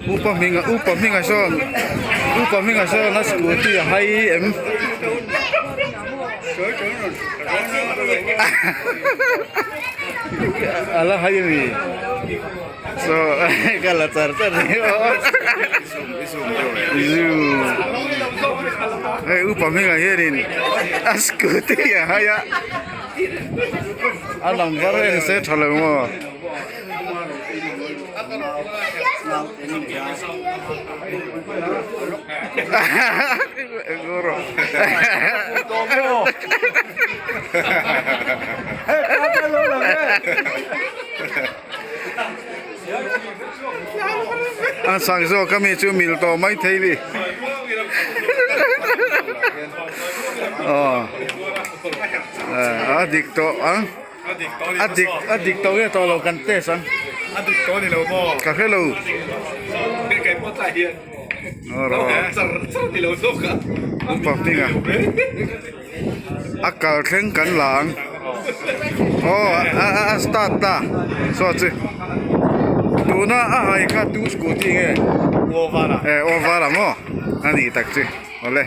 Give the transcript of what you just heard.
Upa hminga upa hminga sawn upa hminga sawn a scooty a hai em a la hai a mi saw ka la char char ni aw zoom hei upa hminga hianin a scooty a hai a a number en se tha lo maw. A sang zawk ami chu mil tawh mai thei ni aw a dik tawh ang. A dik a dik tawh nge tawh lo kan test ang. A dik tawh ni lo maw? Ka hre lo. Kei pawh tlai hian. Char char ni lo zawk a. Upa hminga. A kal thleng kan la ang. Aw a a start ta. Saw chu. Tuna a hai kha tu scooty nge? Aw vala. Eh aw vala maw? A nih tak chu. Awle.